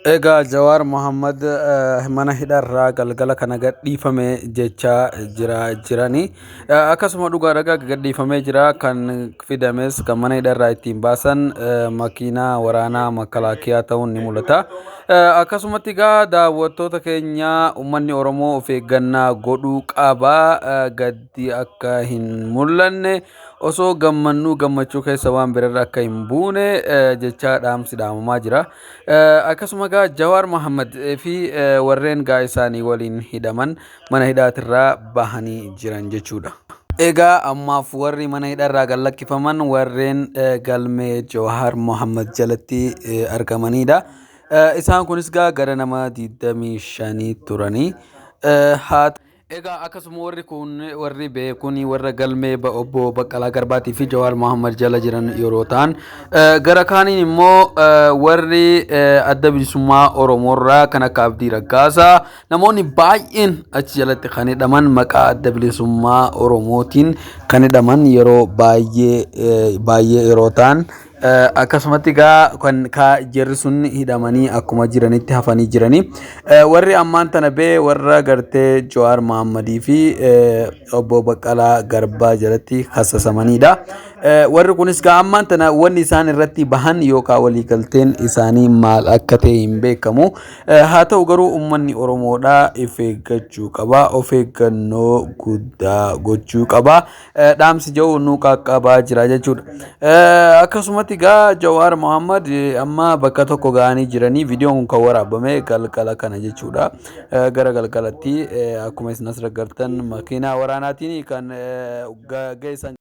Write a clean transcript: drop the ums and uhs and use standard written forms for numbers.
Egaa Jawaar Mohammad mana hidhaarraa galgala kana gadhiifame jechaa jira jirani. Akkasuma dhugaadha gadhiifamee jira kan fidames kan mana hidhaarraa ittiin baasan makiinaa waraanaa makalaakiyaa ta'uun ni mul'ata. Akkasumatti egaa daawwattoota keenya uummanni Oromoo of eeggannaa godhuu qaba gaddi akka hin mul'anne. Osoo gammannuu gammachuu keessa waan birarra akka hin buune jechaa dhaamsi dhaamamaa jira. Akkasuma egaa Jawaar Mohammad fi warreen gaa isaanii waliin hidhaman mana hidhaatirraa bahanii jiran jechuudha. Egaa ammaaf warri mana hidhaarraa gad lakkifaman warreen galmee Jawaar Mohammad jalatti argamanidha. Isaan kunis gaa gara nama 25 turanii. Haa Egaa akkasuma warri kun warri beekun warra galmee obbo Baqqalaa Garbaatii fi Jawaar Mohammad jala jiran yeroo ta'an gara kaaniin immoo warri adda bilisummaa Oromoorraa kan akka Abdii Raggaasaa namoonni baay'een achi jalatti kan hidhaman maqaa adda bilisummaa Oromootiin kan hidhaman yeroo baay'ee baay'ee yeroo ta'an Akkasumatti egaa kan kaa jarri sun hidhamanii akkuma jiranitti hafanii jiranii. Warri ammaan tana bee warra gartee Jawaar Mohammadii fi obbo Baqqalaa Garbaa jalatti kasasamanidha. Warri kunis gaa ammaan tana wanni isaan irratti bahan yookaan waliigalteen isaanii maal akka ta'e hin beekamu. Haa ta'u garuu uummanni Oromoodhaa if eeggachuu qaba. Of eeggannoo guddaa gochuu qaba. Dhaamsi jedhu nu qaqqabaa jira jechuudha. Akkasumatti egaa Jawaar Mohammad amma bakka tokko ga'anii jiranii viidiyoon kun kan waraabame galgala kana jechuudha. Gara galgalatti akkuma isin asirra gartan makiinaa waraanaatiin kan geessan.